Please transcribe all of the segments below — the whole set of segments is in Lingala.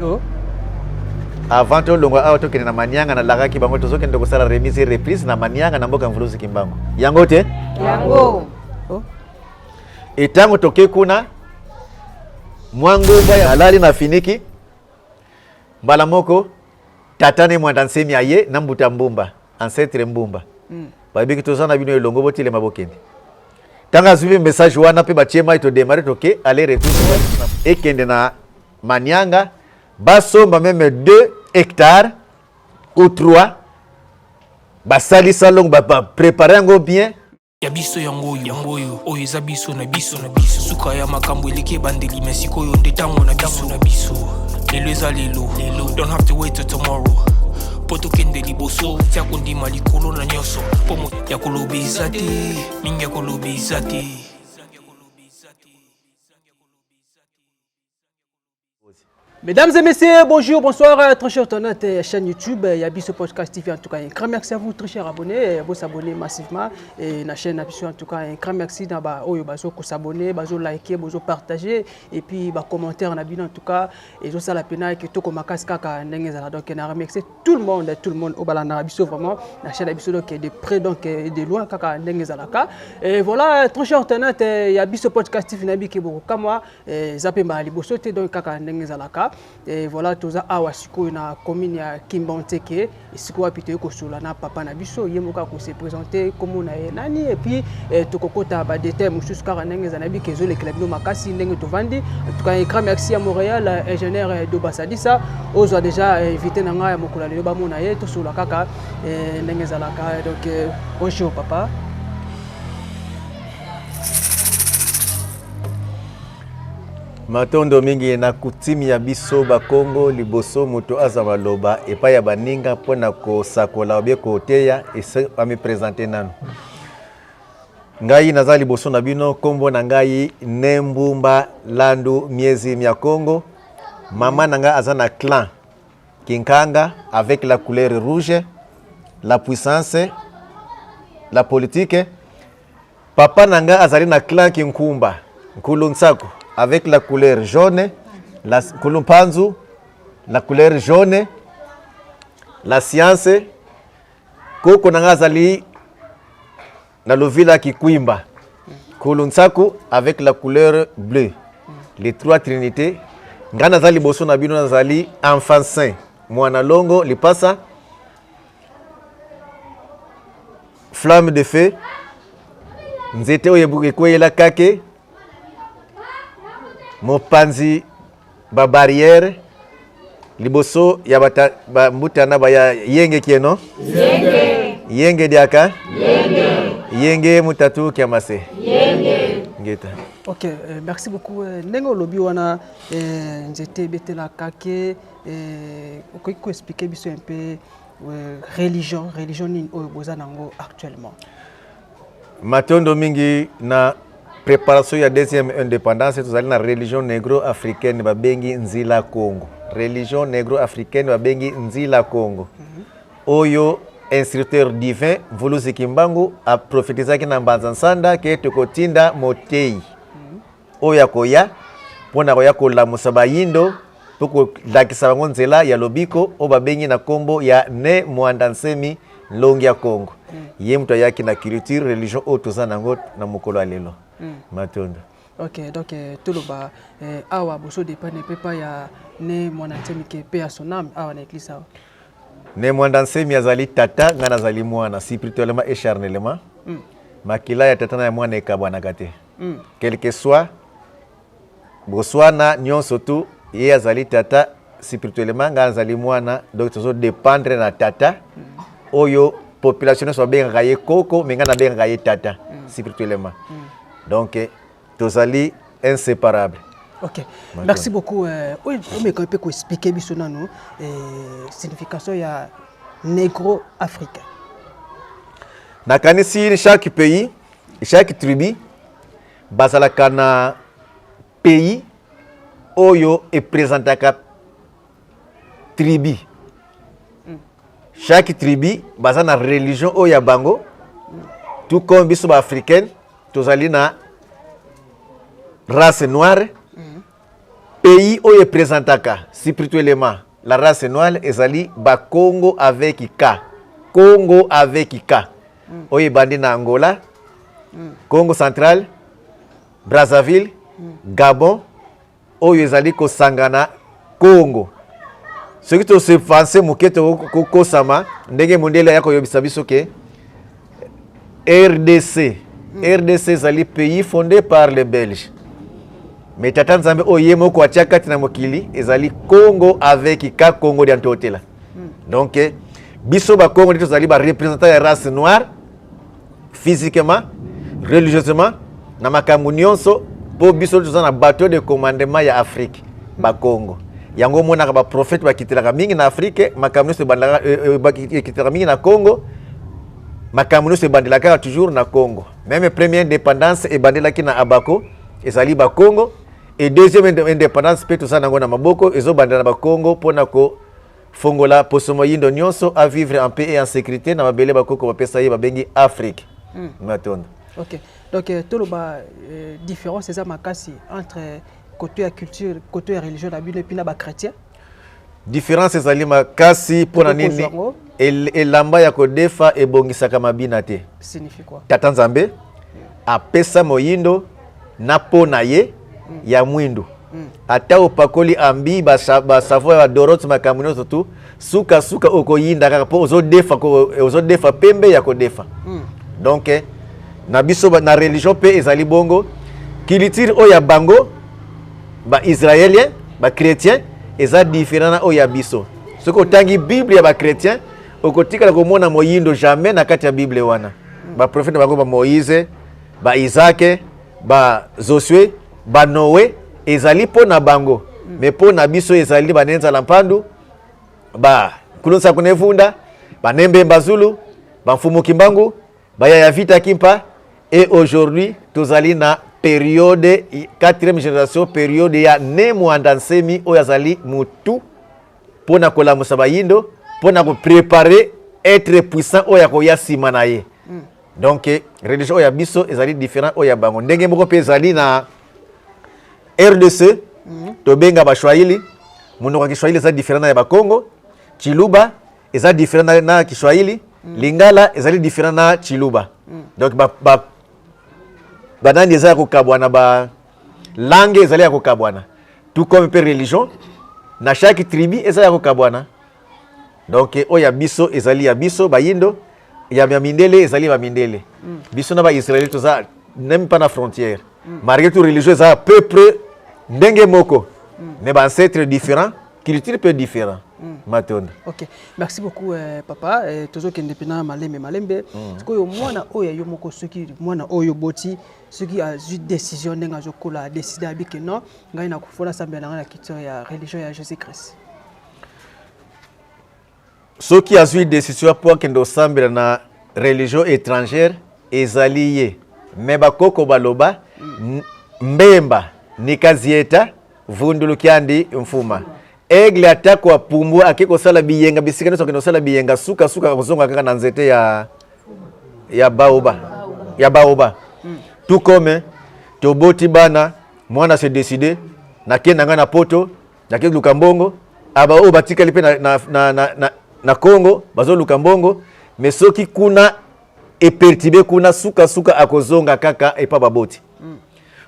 Oh. Avant tolongwa awa tokende na Manianga, nalakaki bango tozokende kosala remise et reprise na Manianga na mboka Mvuluzi Kimbangu. Yango te? Yango. Oh. Etango toke kuna mwa ngomba alali na finiki mbala moko tata ne Mwanda Nsemi aye na mbuta Mbumba ancêtre Mbumba babiki toza na bino elongo botelema bokende. Ntango azwi message wana mpe batie mai todemare toke aller retour ekende na Manianga basomba meme 2 hectares ou 3 basalisa longo baprepare yango bien. Ya biso yango oyo, yango oyo, oyo eza biso na biso na biso. Suka ya makambo eleki ebandeli, mais sikoyo nde tango na biso na biso. Lelo eza lelo, lelo, don't have to wait till tomorrow. Po tokende liboso, tia kondima likolo na nyonso. Po ya koloba eza te, mingi ya koloba eza te. Mesdames et messieurs, bonjour, bonsoir, très chers internautes et chaîne YouTube, Yabiso Podcast TV en tout cas. Un grand merci à vous, très chers abonnés, vous s'abonner massivement et la chaîne Yabiso en tout cas. Un grand merci dans ba oyo bazo ko s'abonner, bazo liker, bazo partager et puis ba commentaire na bino en tout cas et zo sala pena que toko makasi kaka ndenge zala. Donc na remercier tout le monde, tout le monde au balanda Yabiso vraiment la chaîne Yabiso donc de près donc de loin kaka ndenge zalaka. Et voilà, très chers internautes, Yabiso Podcast TV na biki boko kamwa eza mpe mbala liboso te donc kaka ndenge ezalaka. Et voilà, toza awa sikoyo na commune ya Kimbanseke, esika wapi toyei kosolola na papa na biso, ye moko akose présenter kombo na ye nani, et puis tokokota ba détail mosusu kaka ndenge ezala, nayebi ke ezolekela bino makasi ndenge tovandi. En tout cas, un grand merci à Montréal, ingénieur Doba Sadissa, ozwa déjà invité na ngai ya mokolo ya lelo, bamona ye, tosolola kaka ndenge ezalaka. Donc bonjour papa. Matondo mingi na kutimi ya biso bakongo liboso moto aza maloba epai ya baninga mpo na kosakola obie koteya ese amipresente nanu. Ngai naza liboso na bino, kombo na ngai Nembumba Landu Miezi mia Kongo. Mama na ngai aza na clan Kinkanga avec la couleur rouge, la puissance, la politique. Papa na ngai azali na clan Kinkumba, Nkulu Nsaku avec la couleur jaune, la Nkulu Mpanzu, la couleur jaune, la science. Koko na ngai azali na Lovila Kikwimba, Nkulu Nsaku avec la couleur bleue. Les trois trinités. Ngai nazali liboso na bino, nazali enfant saint, mwana longo lipasa, flamme de feu, nzete oyo ekweyela kake, mopanzi ba barrière liboso ya bata, ba mbutana baya yenge kieno yenge, yenge diaka yenge, yenge mutatu kiamase yenge ngeta. Ok, merci beaucoup. Ndenge olobi wana nzete ebetela kake, okoki ko expliquer biso un peu religion nini oyo boza nango actuellement? Matondo mingi na préparation ya deuxième indépendance, tozali na religion négro-africaine babengi Nzila Congo. Religion négro-africaine babengi Nzila Congo. Oyo instructeur divin Mvuluzi Kimbangu a prophétisaki na Mbanza Nsanda ke tokotinda motei oyo akoya mpona koya kolamusa bayindo mpo kolakisa bango nzela ya lobiko oyo babengi na kombo ya Ne Mwanda Nsemi Nlongi ya Congo. Ye moto ayaki na culture religion oyo toza nango na mokolo ya lelo. Matondo. Ok, donc toloba awa boso dépendre pe pa ya Ne Mwanda Nsemi ke pe ya son âme awa na église awa. Ne Mwanda Nsemi azali tata, ngai nazali mwana spirituellement et charnellement. Makila ya tata na ya mwana ekabwanaka te. Quel que soit boswana nyonso tu, ye azali tata spirituellement, ngai azali mwana, donc tozo dépendre na tata oyo population nyonso babengaka ye koko, mais ngai nabengaka ye tata spirituellement. Donc tozali inséparable. Ok, Matondo. merci beaucoup. Oyo omeka mpe koexplike biso nano signification ya négro africain. Nakanisi chaque pays, chaque tribu bazalaka na pays oyo epresentaka tribu. Chaque tribu baza na religion oyo ya bango, tout comme biso ba africaine tozali na race noire. Pays oyo epresentaka spirituellement la race noire ezali Bakongo avec K. Congo avec K. Oyo ebandi na Angola, Congo central, Brazzaville, Gabon, oyo ezali kosangana Congo. Soki tosefanse moke tokokosama ndenge mondele aya koyebisa biso ke RDC. RDC ezali pays fondé par les Belges. Mais tata Nzambe oyo ye moko atia kati na mokili ezali Congo avec K Congo dia Ntotela. Donc biso ba Congo nde tozali ba représentants ya race noire physiquement, religieusement na makambo nyonso mpo biso toza na bateau de commandement ya Afrique ba Congo. Yango omonaka ba prophète bakitelaka mingi na Afrique, makambo nyonso ebandaka ekitelaka mingi na Congo, makambo nyonso ebandelaka kaka toujours na Congo. Même première indépendance ebandelaki na Abako, ezali ba Congo, et deuxième indépendance mpe toza nango na maboko ezobandela na ba Congo mpona kofongola poso moyindo nyonso à vivre en paix et en sécurité na mabele bakoko bapesa ye babengi Afrique. Matondo. Ok, donc toloba différence eza makasi entre côté ya culture, côté ya religion na bino et puis na bachrétien. Différence ezali makasi mpona Tokozwa nini? Yango. Elamba ya kodefa ebongisaka mabina te. Signifie quoi? Tata Nzambe apesa moyindo na po na ye ya mwindu. Ata opakoli ambi basavon ya badorote, makambo nyonso tu, sukasuka okoyinda kaka mpo ozodefa ozodefa pembe ya kodefa. Donc na biso na religion mpe ezali bongo. Culture oyo ya bango baisraélien, bachrétien, eza différent na oyo ya biso. Soki otangi Bible ya bachrétien, okotikala komona moyindo jamais na kati ya Bible wana. Baprofete na bango, bamoïse, baisake, bajosue, banoe, ezali mpo na bango, mais mpo na biso ezali banenzala mpandu, bakulunsa kunevunda, banembe mbazulu, bamfumu Kimbangu, bayaya Vita Kimpa. Et aujourd'hui tozali na période quatrième génération, période ya Ne Mwanda Nsemi oyo azali mutu mpo na kolamusa bayindo, mpo na kopréparer être puissant oyo akoya nsima na ye. Donc religion oyo ya biso ezali différent oyo ya bango. Ndenge moko mpe ezali na RDC, tobenga Baswahili, monoko ya Kiswahili eza différent na ya Bakongo, Chiluba eza différent na Kiswahili, Lingala ezali différent na Chiluba. Donc banani eza ya kokabwana, ba langue ezali ya kokabwana, tout comme mpe religion na chaque tribu eza ya kokabwana. Donc oyo ya biso ezali ya biso bayindo, ya mindele ezali ya bamindele. Biso na baisraeli toza même pas na frontière. Malgré tout, religion eza à peu près ndenge moko, mais baancêtre différent, culture mpe différent. Matondo. Ok, merci beaucoup papa. Tozokende mpena malembe malembe. Sikoyo mwana oyo ya yo moko, soki mwana oyo boti, soki azwi décision ndenge azokola, adécide abi ke non, ngai nakofola sambela na ngai na culture ya religion ya Jésus Christ. Soki azwi décision mpo akende kosambela na religion étrangère, ezali ye. Me bakoko baloba: "Mbemba nikazieta vundulukiandi mfuma." Aigle atako apumbwa, ake kosala biyenga bisika nyonso akende kosala biyenga, sukasuka akozonga kaka na nzete ya baoba, ya baoba. Tout comme toboti bana, mwana se décide: nakende na ngai na Poto, nake luka mbongo. Aba oyo batikali mpe na Congo bazoluka mbongo, mais soki kuna eperturbe kuna, sukasuka akozonga kaka epa baboti.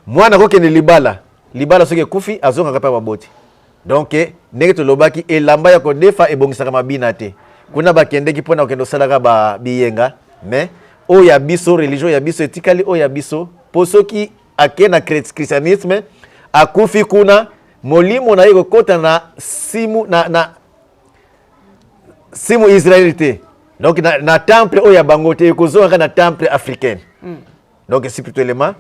Mwana akokende libala, libala soki ekufi, azongaka mpe baboti. Donc ndenge tolobaki, elamba ya kodefa ebongisaka mabina te. Kuna bakendeki mpona kokende kosalaka biyenga, mais oyo ya biso, religion ya biso etikali oyo ya biso, mpo soki ake na christianisme, akufi kuna, molimo na ye kokɔta na simu na simu Israel te, donc na temple oyo ya bango te, ekozongaka na temple africaine. Donc spirituellement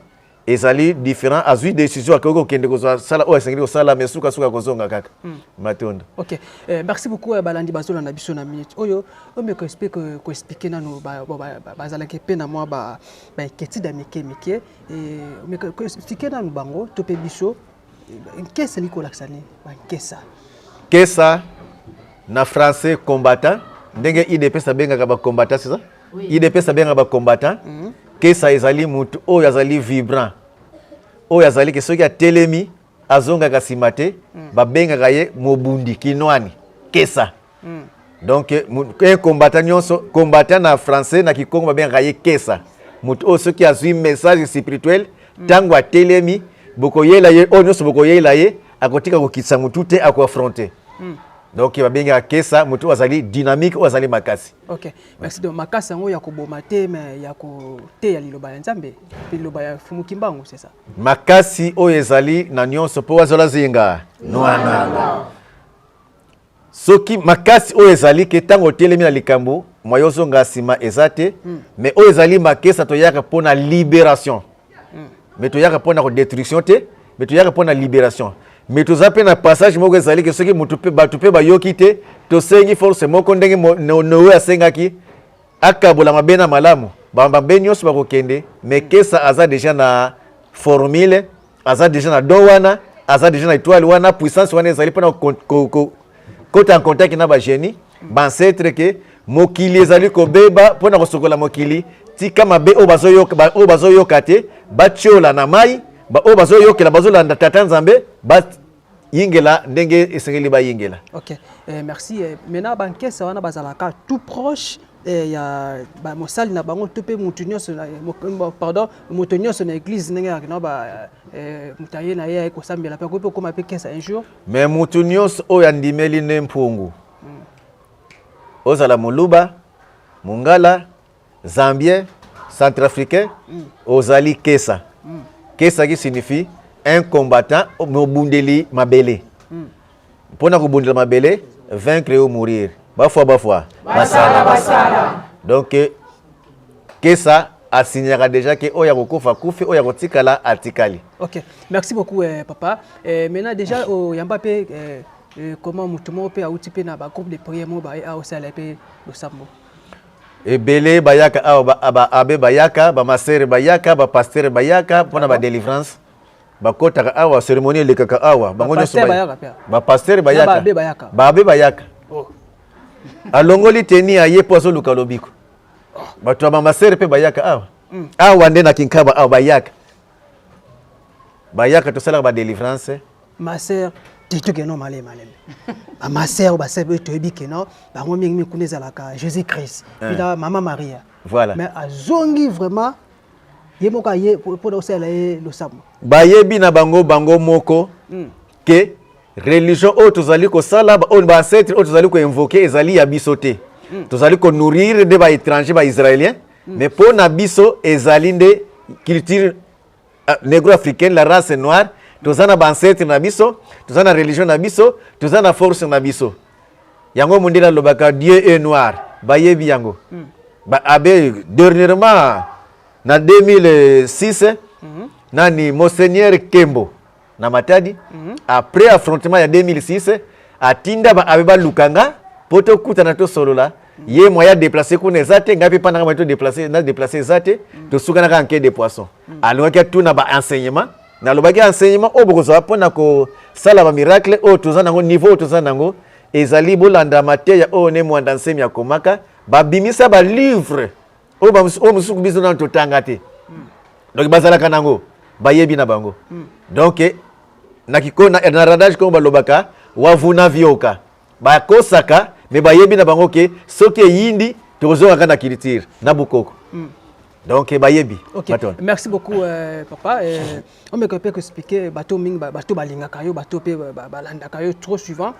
ezali différent. Azwi décision, akoki kokende kozwa sala oyo asengeli kosala, mais sukasuka kozonga kaka. Matondo. Ok, merci beaucoup. Balandi bazolanda biso na minute oyo, omeka koexpliquer nano bazalaki mpe na mwa bainquiétude ya mike mike. Omeka koexpliquer nano bango to mpe biso, nkesa elingi kolakisa nini, bankesa? Kesa na français combattant, ndenge UDPS abengaka bacombattant, c'est ça? Oui. UDPS abengaka bacombattant. Kesa ezali mutu oyo azali vibrant, oyo azali ke soki atelemi azongaka nsima te. Babengaka ye mobundi kinwani kesa. Donc un combattant nyonso, combattant na français, na kikongo babengaka ye kesa, moto oyo soki azwi message spirituel, ntango atelemi, bokoyela ye oyo nyonso bokoyela ye, akotika kokitisa motu te, akoaffronter. Donc babengaka kesa moto oyo azali dynamique, oyo azali makasi. Ok, merci. Donc makasi yango ya koboma te, mais ya koteya liloba ya Nzambe mpe liloba ya Fumu Kimbangu, c'est ça? Makasi oyo ezali na nyonso mpo azola zinga nwananga. Soki makasi oyo ezali ke ntango otelemi na likambo, moyo ozonga nsima eza te. Mais oyo ezali makesa, toyaka mpo na libération, mais toyaka mpo na kodestruction te, mais toyaka mpo na libération. Mais toza mpe na passage moko ezali ke soki motu mpe bato mpe bayoki te, tosengi force moko ndenge Noé asengaki akabola mabe na malamu, bamabe nyonso bakokende. Mais kesa aza déjà na formule, aza déjà na don wana, aza déjà na étoile wana, puissance wana ezali mpona kota en contact na bagénie, baancêtre, ke mokili ezali kobeba. Mpona kosokola mokili, tika mabe oyo bazoyoka, oyo bazoyoka te batiola na mai, oyo bazoyokela, bazolanda tata Nzambe, bayingela ndenge esengeli bayingela. Ok, merci. Maintenant, bankesa wana bazalaka tout proche ya mosali na bango to mpe motu nyonso, pardon, moto nyonso na église, ndenge yaka na ba moto aye na ye, aye kosambela, mpe akoki mpe okóma mpe kesa un jour? Mais motu nyonso oyo andimeli ne mpungu, ozala moluba, mongala, zambien, centrafricain, ozali kesa. Kesa qui signifie un combattant, mobundeli mabele. Mpona kobundela mabele, vaincre ou mourir, bafwa bafwa. Basala basala. Donc kesa asignaka déjà ke oyo akokufa akufi, oyo akotikala atikali. Ok, merci beaucoup, papa. Maintenant déjà oyamba mpe comment motu moko mpe auti mpe na bagroupe de prière moko baye aosala mpe losambo? Ebele bayaka awa, baabbé bayaka, bamasere bayaka, bapasteur bayaka mpona badélivrance. Bakotaka awa, cérémonie elekaka awa, bango nyonso. Bapasteur bayaka mpe? Bapasteur bayaka. Baabbé bayaka? Baabbé bayaka. Oh. Alongoli teni, aye mpo azoluka lobiko. Bato ya bamasere mpe bayaka awa. Awa nde na Kinkaba awa bayaka, bayaka, tosalaka badélivrance. Maser te, tokende maleme maleme. Bamaser oyo basere oyo toyebi keno bango mingi kuna ezalaka Jésus Christ puis na Mama Maria. Voilà. Mais azongi vraiment ye moko, aye mpona kosalela ye losambo. Bayebi na bango, bango moko, ke religion oyo tozali kosala, oyo baancêtre oyo tozali koinvoquer, ezali ya biso te. Tozali konourrir nde baétranger, baisraélien. Mais mpo na biso ezali nde culture négro africaine, la race noire. Toza na baancêtre na biso, toza na religion na biso, toza na force na biso. Yango mondele alobaka Dieu est noir, bayebi yango. Baabbé dernièrement na 2006, nani, Monseigneur Kembo na Matadi, après affrontement ya 2006, atinda baabbé baluka nga mpo tokutana, tosolola. Ye moyen déplacer kuna eza te, ngai mpe mpa nanga moyen todéplacer na déplacer eza te. Tosukanaka en quai de poisson. Alingaki atuna baenseignement. Nalobaki enseignement oyo bokozwa mpona kosala bamiracle oyo toza nango, niveau oyo toza nango ezali, bolanda mateya oyo ne Mwanda Nsemi akomaka, babimisa balivre oyo oyo mosusu biso nano totanga te. Donc bazalaka nango, bayebi na bango. Donc na kiko na radage kongo balobaka wavuna vioka, bakosaka, me bayebi na bango ke soki eyindi, tokozongaka na culture na bukoko. Donc bayebi. Ok, bato wana. Merci beaucoup, papa. Omeka mpe koexpliquer bato mingi, bato balingaka yo, bato mpe balandaka yo trop souvent.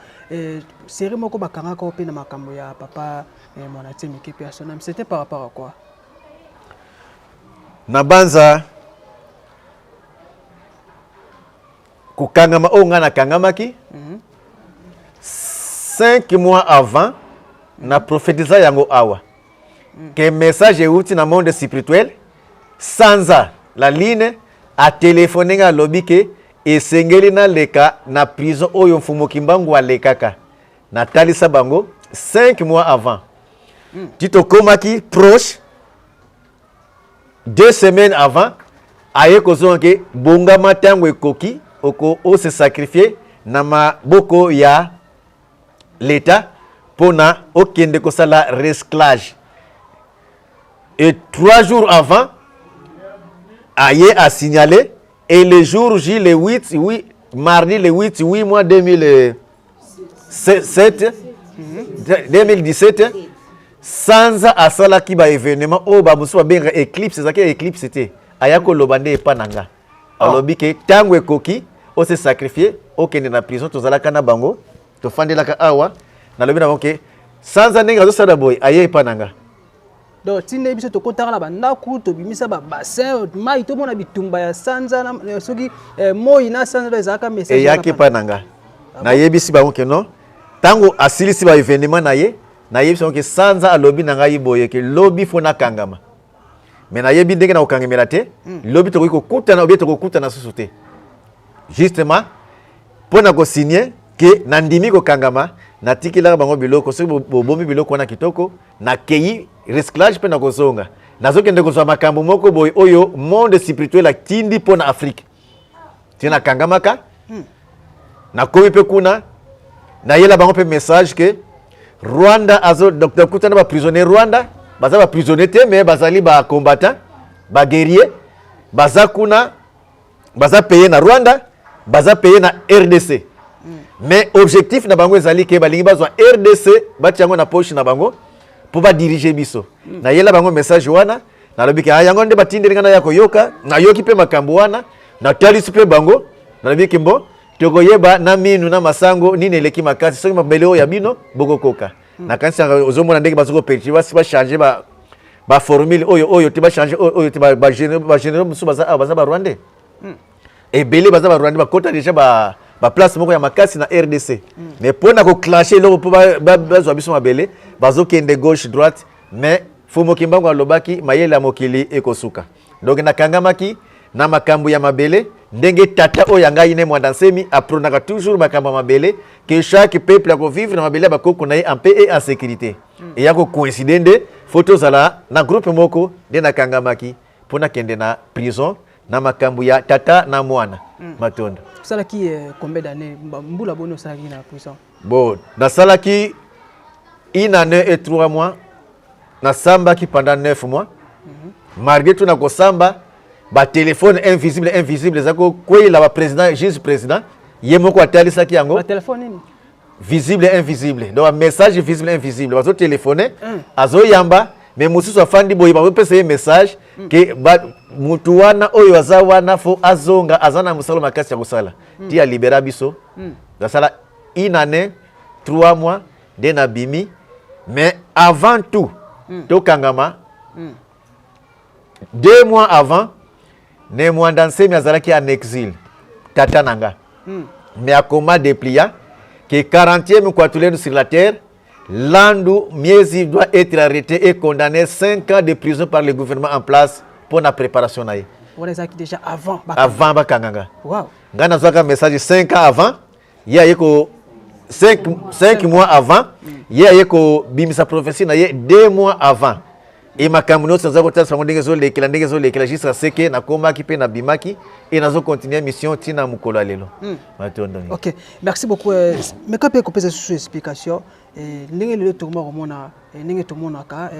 Série moko bakangaka yo mpe na makambo ya papa Mwanda Nsemi, mpe ya son âme, c'était par rapport à quoi? Na banza kokangama oyo ngai nakangamaki 5 mois avant, na prophétisa yango awa ke message euti na monde spirituel. Sanza la line atelefone ngai, alobi ke esengeli naleka na prison oyo Mfumu Kimbangu alekaka. Natalisa bango 5 mois avant. Ti tokomaki proche, 2 semaines avant, aye kozonga ke bongama, ntango ekoki, oko ose sacrifier na maboko ya l'État mpona okende kosala recyclage. Et 3 jours avant, aye asignalé, et le jour J, le 8, oui. mardi le 8 8 mois 2007, 2017, sanza asalaki ba événement oyo bamosusu babengaka éclipse. Ezalaki éclipse te, aya koloba nde epa na nga. Alobi ke ntango ekoki ose sacrifier, okende na prison. Tozalaka na bango, tofandelaka awa. Nalobi na bango ke sanza ndenge azosala boye, aye epa na nga. Donc ntina biso tokɔtaka na bandako, tobimisa babassin mai, tomona bitumba ya sanza soki moi na sanza ezalaka message. Eyaki epa na nga. Nayebisi bango ke non, ntango asilisi ba événement na ye, nayebisi bango ke sanza alobi na ngai boye ke lobi fo nakangama, me nayebi ndenge na kokangemela te. Lobi tokoki kokutana obie tokokutana susu te. Justement mpo na kosigner ke nandimi kokangama, natikelaka bango biloko. Soki bobomi biloko wana kitoko, nakei recyclage mpe nakozonga, nazokende kozwa makambo moko boye oyo monde spirituel atindi mpo na Afrique. Ti nakangamaka, nakomi mpe kuna, nayela bango mpe message ke Rwanda azo, donc nakutana baprisonnier Rwanda. Baza baprisonnier te, mais bazali bacombattant, baguerrier. Baza kuna, baza payé na Rwanda, baza payé na RDC, mais objectif na bango ezali ke balingi bazwa RDC, batia yango na poche na bango mpo badirige biso. Nayela bango message wana, nalobi ke ah, yango nde batindeli ngai naya koyoka. Nayoki mpe makambo wana, natalisi mpe bango. Nalobi ke mbo tokoyeba na minu na masango nini eleki makasi. Soki mabele oyo ya bino bokokoka, nakanisi ozomona ndenge baza koperturber, basi bachanger baformule oyo, oyo te, bachanger oyo, oyo te. Bagénéraux mosusu baza awa, baza barwandais. Ebele baza barwandais, bakota déjà baplace moko ya makasi na RDC, mais mpo na koclasher eloko mpo bazwa biso mabele, bazokende gauche, droite. Mais Fumu Kimbangu alobaki mayele ya mokili ekosuka. Donc nakangamaki na makambo ya mabele, ndenge tata oyo ya ngai Ne Mwanda Nsemi aprônaka toujours makambo ya mabele, ke chaque peuple akovivre na mabele ya bakoko na ye en paix et en sécurité. Eya kocoïncider nde fo tozala na groupe moko nde nakangamaki mpo nakende na prison na makambo ya tata na mwana. Matondo. Osalaki combien d'année? Mbula boni osalaki na prison? Bon, nasalaki une année et 3 mois. Nasambaki pendant 9 mois. Malgré tout na kosamba, batelefone invisible invisible eza kokweyela baprésident, juge président ye moko atalisaki yango. Batelefone nini? Visible, invisible, donc message visible, invisible. Bazotelefone, azoyamba, mais mosusu afandi boye, bazopesa ye message ke mutu wana oyo aza wana fo azonga, aza na mosala makasi ya kosala ti alibera biso. Nasala une année 3 mois nde nabimi. Mais avant tout tokangama, 2 mois avant, Ne Mwanda Nsemi azalaki en exil, tata na nga, mais akoma dépliant que 40e Kwatulenu sur la terre, Landu Miezi, doit être arrêté et condamné 5 ans de prison par le gouvernement en place pour la préparation na ye. Wana ezalaki déjà avant? Avant bakanga nga. Ngai nazwaka message 5 ans avant. Ye aye ko 5 mois avant, ye aye kobimisa prophétie na ye 2 mois avant. E makambo nyonso naza kotalisa bango ndenge ezolekela, ndenge ezolekela, jusqu'à ce que nakomaki mpe nabimaki e nazocontinuer mission ntina mokolo ya lelo. Matondo. Ok, merci beaucoup. Meka mpe kopesa susu explication ndenge lelo tokoma komona ndenge tomonaka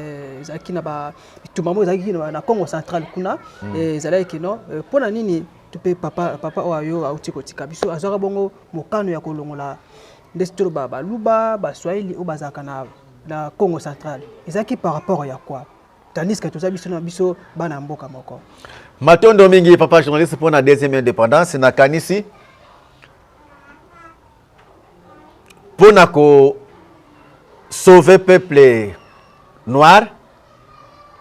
ezalaki na bitumba moko ezalaki na Congo Central kuna. Ezalaki kino mpo na nini to mpe papa oyo ayo auti kotika biso azwaka bongo mokano ya kolongola nde toloba Baluba, Baswahili oyo bazalaka na Congo Central? Ezalaki par rapport ya quoi, tandis que toza biso na biso bana ya mboka moko? Matondo mingi, papa journaliste. Mpo na deuxième indépendance, nakanisi mpo na kosauver peuple noir,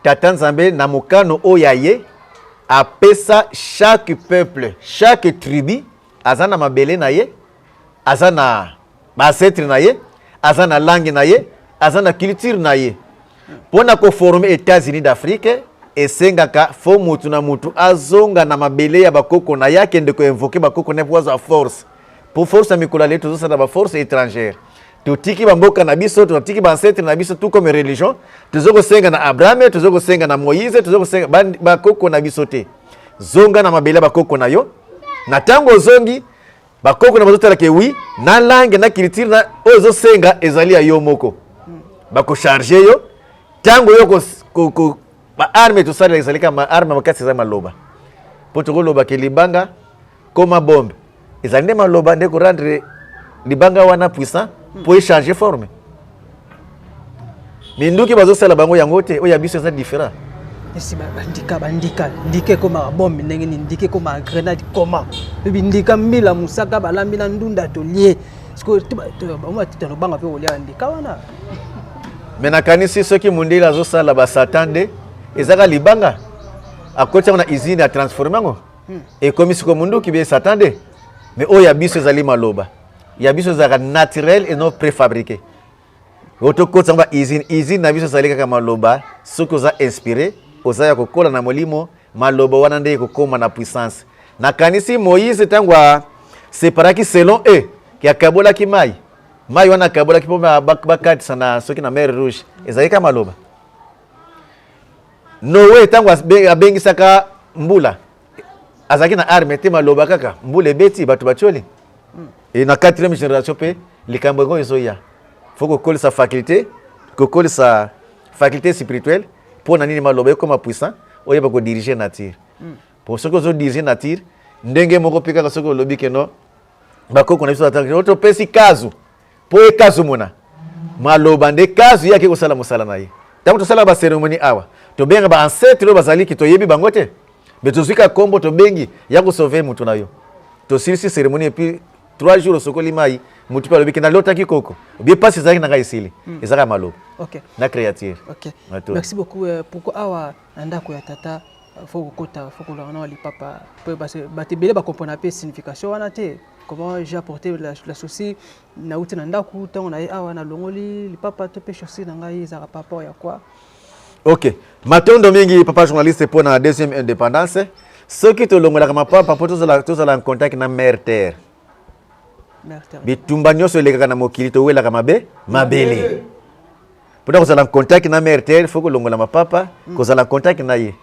tata Nzambe na mokano oyo aye apesa chaque peuple, chaque tribu aza na mabele na ye, aza na baancêtre na ye, aza na langue na ye, aza na culture na ye. Mpo na koformer États-Unis d'Afrique, esengaka fo mutu na mutu azonga na mabele ya bakoko na ye, akende koinvoquer bakoko na ye mpo azwa force. Po force ya mikolo ya lelo, tozosala baforce étrangère. Totiki bamboka na biso, totiki baancêtre na biso, tout comme religion. Toza kosenga na Abraham, toza kosenga na Moïse, toza kosenga bakoko na biso te. Zonga na mabele ya bakoko na yo. Na ntango ozongi, bakoko na bazotala ke oui, na langue na culture na oyo ozosenga ezali ya yo moko, bakocharger yo. Ntango yo baarme tosalela ezali kaka arme makasi, eza maloba, mpo tokoloba ke libanga koma bombe. Ezali nde maloba nde korendre libanga wana puissant mpo echanger forme. Minduki bazosala bango yango te, oyo ya biso eza différent. Esi bandika bandika ndika ekomaka bombe ndenge nini, ndika ekomaka grenade koma bindika mbila mosaka balambi na ndunda tolie sikoyo bango batita lobanga mpe kolia bandika wana. Me nakanisi soki mondele azosala basatan nde ezaka libanga akoti yango na usine atransforme yango ekomi sikoyo munduki be satan nde. Mais oyo ya biso ezali maloba ya biso ezalaka naturel et non préfabriqué. Oyo tokotisa yango ba usine, usine na biso ezali kaka maloba. Soki oza inspiré, oza ya kokola na molimo, maloba wana nde ekokóma na puissance. Nakanisi Moïse ntango aseparaki selon eux ke akabolaki mai, mai wana akabolaki mpo bakatisa na soki na mer Rouge, ezali kaka maloba. Noé ntango abengisaka mbula, azalaki na arme te, maloba kaka, mbula ebeti, bato batioli. E na quatrième génération mpe likambo yango ezoya, faut kokolisa faculté, kokolisa faculté spirituelle. Mpo na nini? Maloba ekoma puissant, oyeba kodirige nature. Po soki ozodirige nature ndenge moko mpe kaka soki olobi keno bakoko na biso batanga, topesi kazu mpo ye kazu mona maloba nde kazu ye ake kosala mosala na ye. Ntango tosalaka bacérémonie awa, tobenga baancêtre oyo bazaliki, toyebi bango te, mais tozwi kaka nkombo, tobengi ya kosauve motu na yo. Tosilisi cérémonie et puis 3 jours osokoli mai, motu mpe alobi ke nalotaki koko obie mpasi ezalaki na ngai esili. Ezalaka maloba na créature. Ok. Merci beaucoup. Pourquoi awa na ndako ya tata faut kokota, faut kolonga na lipapa? Po bato ebele bakomprena mpe signification wana te. Comment j'ai apporté la chaussure, nauti na ndako, ntango na ye awa nalongoli lipapa to mpe chaussure na ngai, ezalaka par rapport ya quoi? Ok, matondo mingi papa journaliste. Mpo na deuxième indépendance, soki tolongolaka mapapa mpo tozala en contact na mère terre. Mère Terre. Bitumba nyonso elekaka na mokili, towelaka mabe mabele. Mpona kozala en contact na mère terre, faut kolongola mapapa, kozala en contact na ye.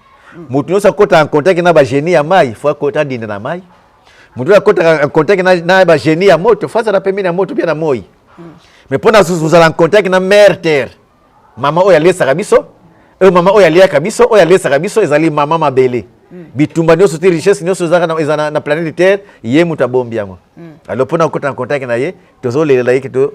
Motu nyonso akota en contact na bagénie ya mai, faut akota adinda na mai. Motu oyo akotaka en contact na bagénie ya moto, faut azala pembeni ya moto mpe na moi. Mais mpona kozala en contact na mère terre, mama oyo alesaka biso, oyo mama oyo aliaka biso, oyo alesaka biso, ezali mama mabele. Bitumba nyonso te, richesse nyonso ezaka eza na planète terre, ye moto abombi yango. Alors mpona kokota na contact na ye, tozolelela ye ke to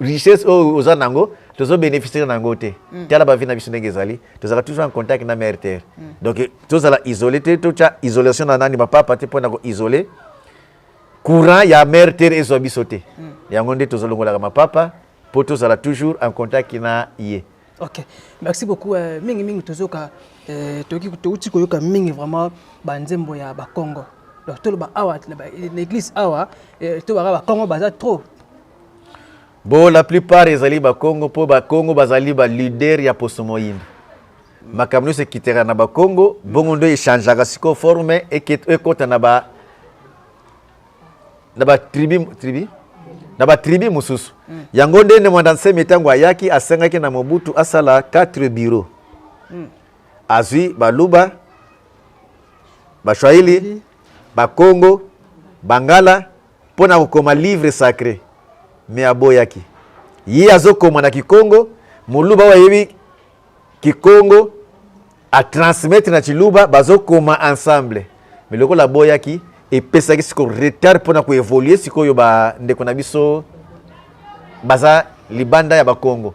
richesse oyo oza nango, tozobénéficie na yango te. Tala bavie na biso ndenge ezali, tozalaka toujours en contact na mère terre. Donc tozala isolé te, totya isolation na nani, bapapa te, mpona koisole courant ya mère terre ezwa biso te. Yango nde tozolongolaka mapapa mpo tozala toujours en contact na ye. Ok, merci beaucoup. Mingi mingi tozoka toki touti koyoka mingi vraiment banzembo ya Bakongo. Donc toloba awa na église awa, tobaka Bakongo baza trop? Bon, la plupart ezali Bakongo, mpo Bakongo bazali baleader ya poso moyindo. Makambo nyonso ekitaka na Bakongo, bongo nde echangeaka sikoyo forme, ekota na batribu tribu na batribu mosusu. Yango nde Ne Mwanda Nsemi ntango ayaki, asengaki na Mobutu asala 4 bureau. Azwi Baluba, Baswahili, Bakongo, Bangala mpo na kokoma livre sacré. Mais aboyaki. Ye azokoma na Kikongo, Moluba oyo ayebi Kikongo atransmettre na Chiluba, bazokoma ensemble. Mais lokola aboyaki, epesaki sikoyo retard mpona koévolue. Sikoyo bandeko na biso baza libanda ya Bakongo.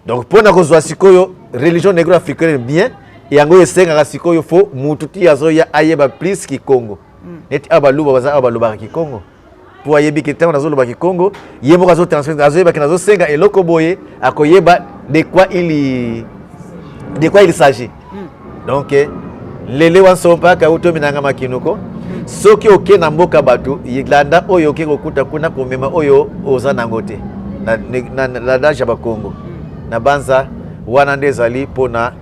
Donc mpona kozwa sikoyo religion négro africaine bien, yango esengaka sikoyo faut mutu ti azoya ayeba plus Kikongo. Neti awa Baluba baza awa, balobaka Kikongo, mpo ayebi ke ntango nazoloba Kikongo, ye moko azotransmettre, azoyeba ke nazosenga eloko boye, akoyeba de quoi il s'agit. Donc lele wa nsompa utominanga makinuko, soki oke na mboka bato landa oyo oke kokuta kuna, komema oyo oza nango te. Na langage ya Bakongo na banza wana nde ezali mpona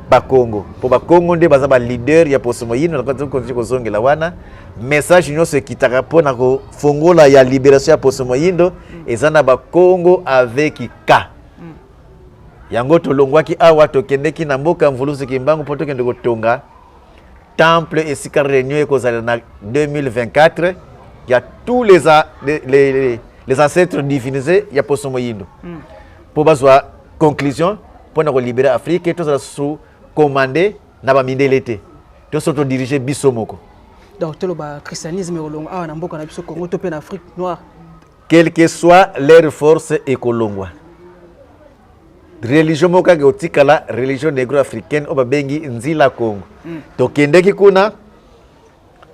Bakongo, mpo Bakongo nde baza baleader ya poso moyindo. Nakontinue kozongela wana, message nyonso ekitaka mpona kofongola ya libération ya poso moyindo eza na Bakongo avec k. Yango tolongwaki awa, tokendeki na mboka Mvuluzi Kimbangu mpo tokende kotonga temple esika réunion ekozala na 2024 ya tous les ancêtres divinisés ya poso moyindo, mpo bazwa conclusion mpona kolibérer Afrique. Tozala susu commandé na bamindele te, toso todirige biso moko. Donc toloba christianisme ekolongwa awa na mboka na biso Congo to mpe na Afrique noire? Quelle que soit leur force, ekolongwa. Religion moko kaka ekotikala, religion négro africaine oyo babengi Nzila Congo. Tokendeki kuna,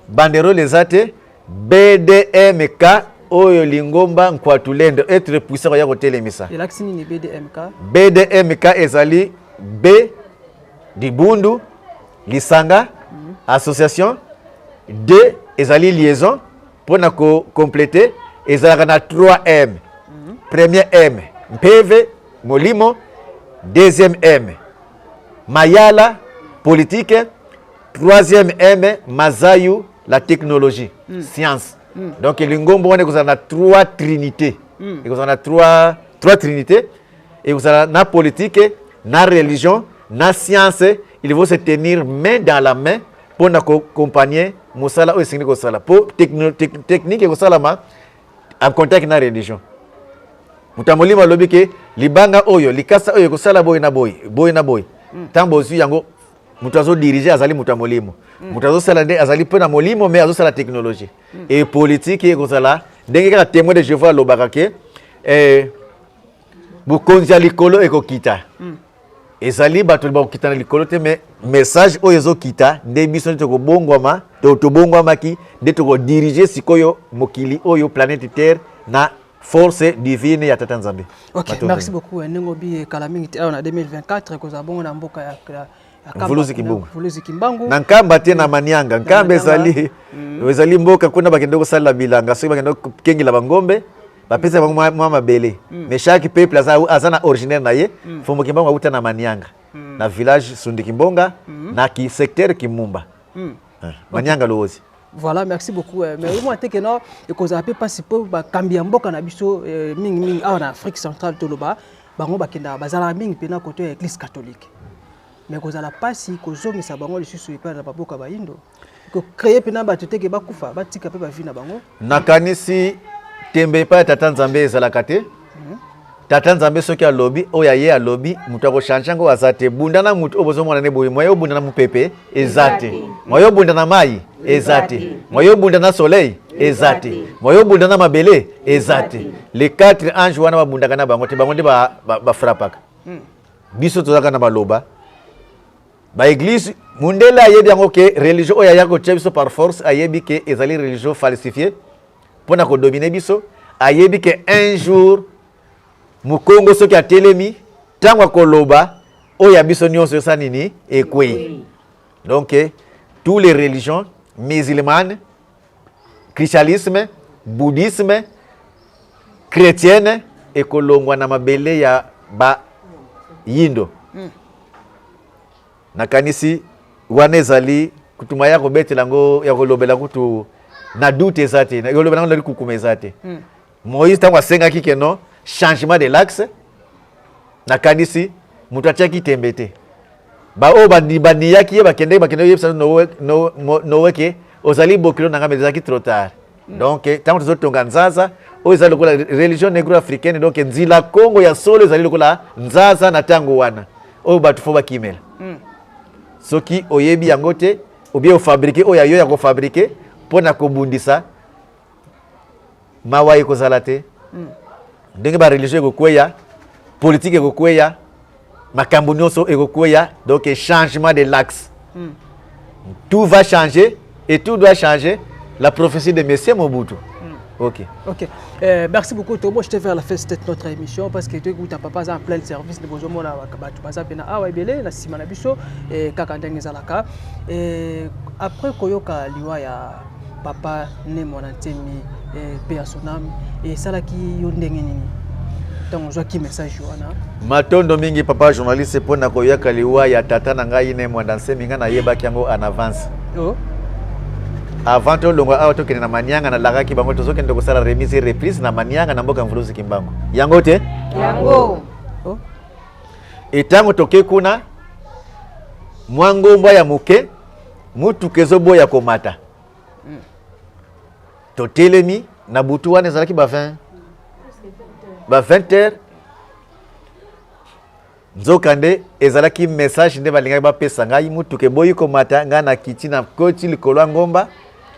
banderole eza te. BDMK oyo, lingomba Nkwatulendo, être puissant, koya kotelemisa. Elakisi nini, BDMK? BDMK ezali B dibundu, lisanga, association. D ezali liaison. Mpona kocompléter, ezalaka na 3 M. Premier M, mpeve, molimo. Deuxième M, mayala, politique. Troisième M, mazayu, la technologie, science. Donc lingombo wana ekozala na trois trinité, ekozala na trois trinité, ekozala na politique, na religion, na science. Il faut se tenir main dans la main mpona koaccompagner mosala oyo esengeli kosala, mpo technique ekosalama en contact na religion. Moto ya molimo alobi ke libanga oyo, likasa oyo ekosala boye na boye, boye na boye. Ntango bozwi yango, moto azodiriger azali moto ya molimo. Moto azosala nde azali mpe na molimo, mais azosala technologie et politique. Ekozala ndenge kaka Témoin de Jéhovah alobaka ke bokonzi ya likolo ekokita. Ezali bato bakokita na likolo te, mais message oyo ezokita nde biso nde tokobongwama, tobongwamaki nde tokodiriger sikoyo mokili oyo, planète Terre, na force divine ya Tata Nzambe. Ok, merci beaucoup. Ndenge obi kala mingi te awa na 2024 ekozala bongo na mboka ya Mvuluzi Kimbangu. Mvuluzi Kimbangu. Na Nkamba te, na Manianga. Nkamba ezali mboka kuna bakende kosalela bilanga. Soki bakende kokengela bangombe, bapesa bango mwa mabele. Mais chaque peuple aza na originaire na ye. Mfumu Kimbangu auta na Manianga, na village Sundi Kimbonga, na ki secteur Kimumba. Manianga Luozi. Voilà, merci beaucoup. Mais omona te ke no ekozala mpe mpasi mpo bakambi ya mboka na biso, mingimingi awa na Afrique centrale, toloba bango bakendaka, bazalaka mingi mpena koto ya Église catholique, mais kozala mpasi kozongisa bango lisusu epai na baboka bayindo, kocréer mpena bato teke bakufa, batika mpe bavie na bango? Nakanisi tembe epai ya Tata Nzambe ezalaka te. Tata Nzambe soki alobi oyo aye alobi, moto akochanger yango aza te. Bunda na moto oyo bozomona nde boye, moye obunda na mopepe eza te, moye obunda na mai eza te, moye obunda na soleil eza te, moye obunda na mabele eza te. Les quatre anges wana babundaka na bango te, bango nde bafrappaka. Biso tozalaka na maloba. Baéglise, mundele ayebi yango ke religion oyo aya kotia biso par force, ayebi ke ezali religion falsifiée mpona kodominer biso. Ayebi ke un jour mokongo soki atelemi, ntango akoloba oyo ya biso nyonso esa nini, ekwei. Donc tous les religions musulmanes, christianisme, bouddhisme, chrétienne, ekolongwa na mabele ya bayindo. Nakanisi wana ezali kutuma ya kobetela yango, ya kolobela kutu na doute eza te, kolobela yango na likukuma eza te. Moïse ntango asengaki ke non, changement de l'axe, nakanisi moto atiaki tembe te. Baoyo baniyaki ye bakendeki, bakendeki oyebisa Noé ke ozali bokilo na ngai, mais ezalaki trop tard. Donc ntango tozotonga nzaza oyo eza lokola religion négro africaine, donc Nzila Kongo ya solo ezali lokola nzaza na ntango wana oyo bato fo bakimela. Soki oyebi yango te, obie ofabriquer oyo ya yo ya kofabriquer mpo na kobundisa, mawa ekozala te. Ndenge bareligion ekokweya, politique ekokweya, makambo nyonso ekokweya. Donc changement de l'axe, tout va changer et tout doit changer, la prophétie de Monsieur Mobutu. Ok. Ok. Merci beaucoup. Tomo, je te vers la fin de notre émission parce que tu écoutes papa en plein service de bozomona bato baza pena awa ebele na nsima na biso, kaka ndenge ezalaka. Après koyoka liwa ya papa Ne Muanda Nsemi, paix à son âme, esalaki yo ndenge nini ntango ozwaki message wana? Matondo mingi, papa journaliste, mpona koyaka liwa ya tata na ngai Ne Muanda Nsemi, ngai nayebaki yango en avance. Oh. Avant tolongwa awa tokende na Manianga, nalakaki bango tozokende kosala remise et reprise na Manianga, na mboka Mvuluzi Kimbangu. Yango te? Yango. Oh. Etango toke kuna, mwa ngomba ya moke, mutuka ezoboya komata. Totelemi na butu wana, ezalaki ba 20, ba 20 heures. Nzokande ezalaki message nde balingaki bapesa ngai. Mutuka eboyi komata, ngai nakiti, na koti likolo ya ngomba.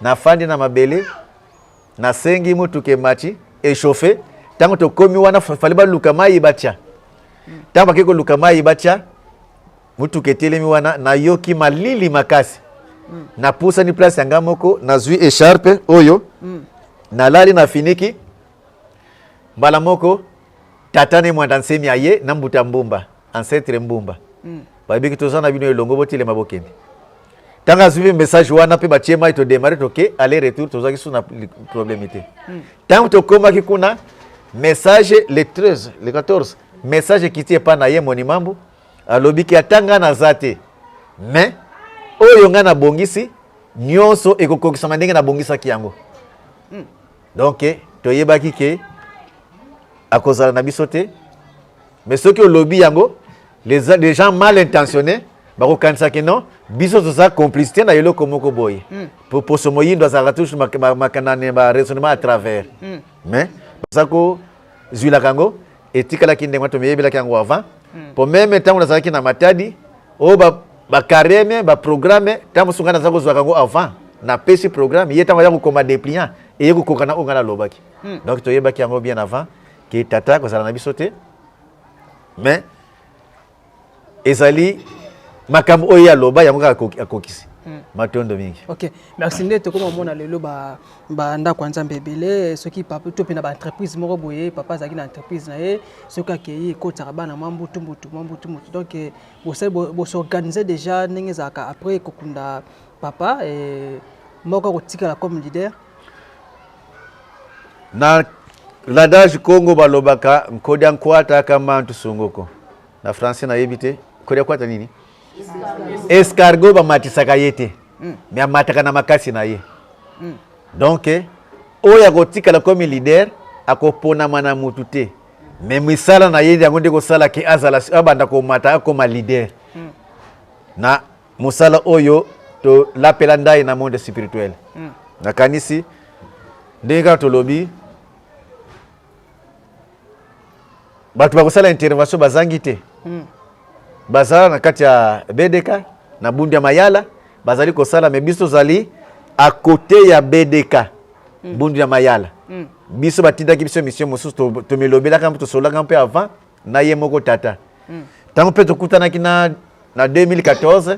Nafandi na mabele, nasengi motuka emati, echauffe. Ntango tokomi wana, fallait baluka mai batya. Ntango bakei koluka mai batya, motuka etelemi wana, nayoki malili makasi. Napusani place ya nga moko, nazwi écharpe oyo, nalali na finiki. Mbala moko tata Ne Mwanda Nsemi aye na mbuta Mbumba, ancêtre Mbumba. Bayebiki toza na bino elongo, botelema bokende. Ntango azwi mpe message wana mpe batie mai, todémarrer, toke aller retour, tozwaki su na problème te. Ntango tokomaki kuna, message le 13, le 14, message ekiti epa na ye Monimambu, alobiki ata ngai naza te, mais oyo ngai nabongisi nyonso ekokokisama ndenge nabongisaki yango. Donc toyebaki ke akozala na biso te, mais soki olobi yango, les gens mal intentionnés bakokanisaki non, biso toza complicité na eloko moko boye. Po poso moyindo azalaka toujours makanane ba raisonnement à travers. Mais baza kozwilaka yango, etikalaki ndenge wana, tomiyebelaki yango avant. Po même ntango nazalaki na Matadi, oyo bacarême, baprogramme, ntango mosusu ngai naza kozwaka yango avant, napesi programme ye, ntango aya kokoma dépliant, eye kokoka na oyo ngai nalobaki. Donc toyebaki yango bien avant ke tata kozala na biso te, mais ezali makambo oyo ye aloba, yango kaka akokisi. Matondo mingi. Ok, merci. Nde tokoma omona lelo bandako ya Nzambe ebele, soki papa to mpe na baentreprise moko boye, papa azalaki na entreprise na ye, soki akei, ekotaka bana mwa mbutu mbutu, mwa mbutu mbutu. Donc bos'organiser déjà ndenge ezalaka après kokunda papa, moko akotikala comme leader? Na l'adage Congo balobaka nkodia nkwata kamantu sungoko. Na français nayebi te, nkodia kwata nini? Escargot bamatisaka ye te, mais amataka na makasi na ye. Donc oyo akotikala comme leader akoponama na mutu te, mais misala na ye yango nde kosala ke azala, abanda komata, akoma leader na mosala oyo tolapela ndai na monde spirituel. Nakanisi ndenge kaka tolobi, bato bakosala intervention bazangi te. Bazala na kati ya BDK na Bundu ya Mayala, bazali kosala, mais biso tozali à côté ya BDK Bundu ya Mayala. Biso batindaki biso mission mosusu, tomilobelaka mpe tosololaka mpe avant na ye moko tata. Ntango mpe tokutanaki na 2014,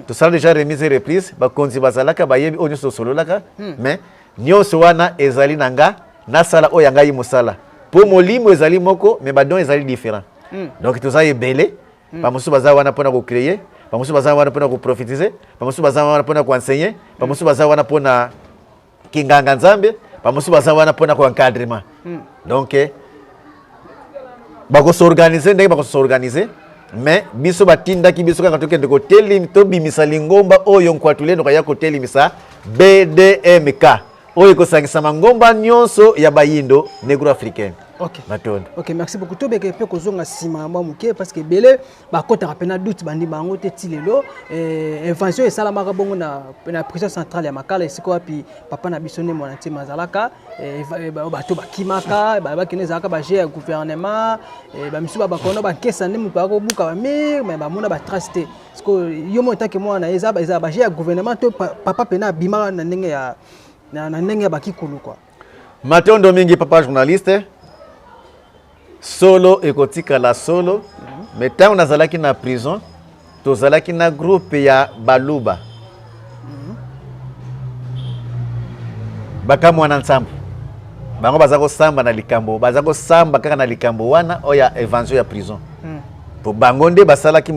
tosala déjà remise et reprise, bakonzi bazalaka, bayebi oyo nyonso tosololaka. Mais nyonso wana ezali na nga, nasala oyo ya ngai mosala, mpo molimo ezali moko, mais badon ezali différent. Donc toza ebele. Bamosusu baza wana mpona kocréer, bamosusu baza wana mpona koprophétiser, bamosusu baza wana mpona koenseigner, bamosusu baza wana mpona kinganga Nzambe, bamosusu baza wana mpona koencadrement. Donc bakos'organiser ndenge bakos'organiser, mais biso batindaki biso kaka tokende kotelemi, tobimisa lingomba oyo Nkwatulendo kaya kotelemisa, BDMK, oyo ekosangisa mangomba nyonso ya bayindo négro africaine. Matondo. Ok, merci beaucoup. Tobeke mpe kozonga nsima ya mwa moke, parce que ebele bakɔtaka mpe na doute, bandima yango te ti lelo. Invention esalamaka bongo na prison centrale ya Makala, esika wapi papa na biso Ne Mwana Ntima azalaka. Bato bakimaka, bakende, ezalaka bajeu ya gouvernement. Bamisusu babakono bankesa nde moto bakobuka bamurs, mais bamona batrace te. Parce que yo mo etake mwana, eza bajeu ya gouvernement to papa pena abimaka na ndenge ya bakikulu quoi? Matondo mingi, papa journaliste. Solo ekotikala solo. Mais ntango nazalaki na prison, tozalaki na groupe ya Baluba bakamwana nsambo. Bango baza kosamba na likambo, baza kosamba kaka na likambo wana oyo ya évasion ya prison. Po bango nde basalaki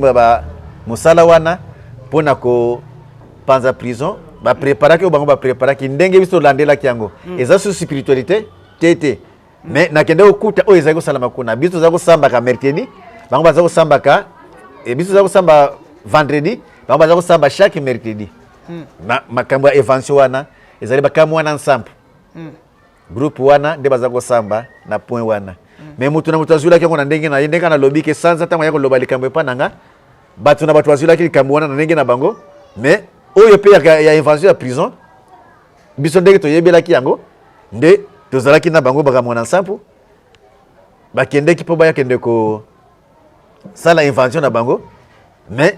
mosala wana mpona kopanza prison. Bapreparaki oyo bango bapreparaki, ndenge biso tolandelaki yango. Eza susu spiritualité te te, mais nakende kokuta oyo ezali kosalama kuna. Biso toza kosambaka mercredi, bango baza kosambaka biso toza kosamba vendredi, bango baza kosamba chaque mercredi. Na makambo ya évasion wana, ezali bakambo wana nsambo. Groupe wana nde baza kosamba na point wana. Mais moto na moto azwilaki yango na ndenge na ye. Ndenge nalobi ke sanza ntango ya koloba likambo epa na nga, bato na bato bazwilaki likambo wana na ndenge na bango. Mais oyo mpe ya évasion ya prison, biso ndenge toyebelaki yango nde tozalaki na bango bakamwa na nsampo, bakendeki mpo bayakende kosala invention na bango, mais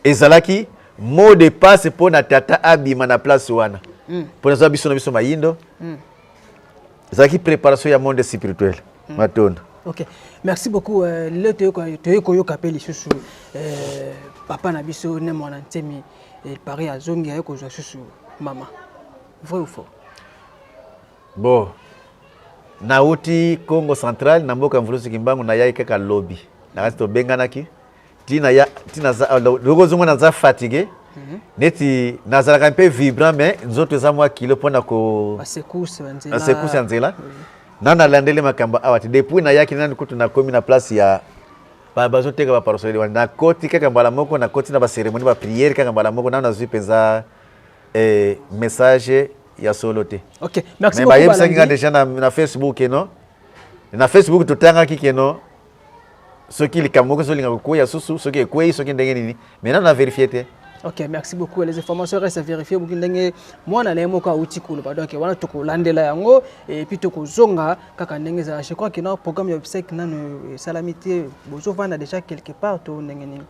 ezalaki mot de passe mpo na tata abima na place wana. Mpo naza biso na biso mayindo. Ezalaki préparation ya monde spirituel. Matondo. Ok, merci beaucoup. Lelo toyei koyoka mpe lisusu papa na biso Ne Mwana Nsemi, il paraît azongi, aye kozwa susu mama. Vrai ou faux? Bon, nauti Congo Central, na mboka Mvulusi Kimbangu. Nayai kaka lobi nakati, tobenganaki ntina ya ntina lokozonga, naza fatigué. Neti nazalaka mpe vibrant, mais nzoto eza mwa kilo mpona ko basecousse banzela. Basecousse ya nzela. Na nalandeli makambo awa te. Depuis nayaki nani kutu, nakomi na place ya bazoteka baparasoli wana, nakoti kaka mbala moko, nakoti na bacérémonie, baprière kaka mbala moko. Nano nazwi mpenza message ya solo te. Ok, merci Mais beaucoup. Bayebisaki nga Balandi. déjà na Facebook keno, na Facebook totangaki keno soki likambo moko ezolinga kokwea susu, soki ekwei, soki ndenge nini, mais nano na vérifie te. Ok, merci beaucoup. Les informations restent à vérifier. Buki ndenge mwana na ye moko auti koloba, donc wana tokolandela yango et puis tokozonga kaka ndenge ezala. Je crois que na programme ya obsèque nano esalami te. Bozovanda déjà quelque part to ndenge nini?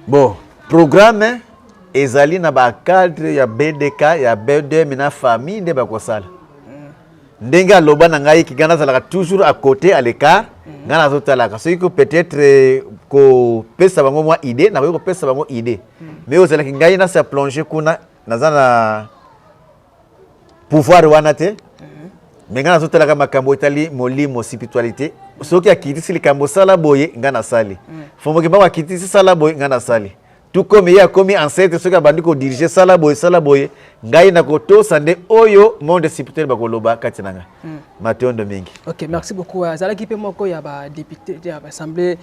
Bon, programme ezali na bacadre ya BDK, ya BDM na famille nde bakosala. Ndenge aloba na ngai ki ngai nazalaka toujours à côté, à l'écart. Ngai nazotalaka soki ko peut-être kopesa bango mwa idée, nakoki kopesa bango idée, mais ozalaki ngai nasa plonge kuna, naza na pouvoir wana te. Mais ngai nazotalaka makambo etali molimo, spiritualité. Soki akitisi likambo, sala boye, ngai nasali. Fomoki bango akitisi, sala boye, ngai nasali. Tout comme ye akomi ancêtre, soki abandi kodirige, sala boye, sala boye, ngai nakotosa nde oyo monde spirituel bakoloba kati na ngai. Matondo mingi. Ok, merci beaucoup. Azalaki mpe moko ya badéputé ya baassemblée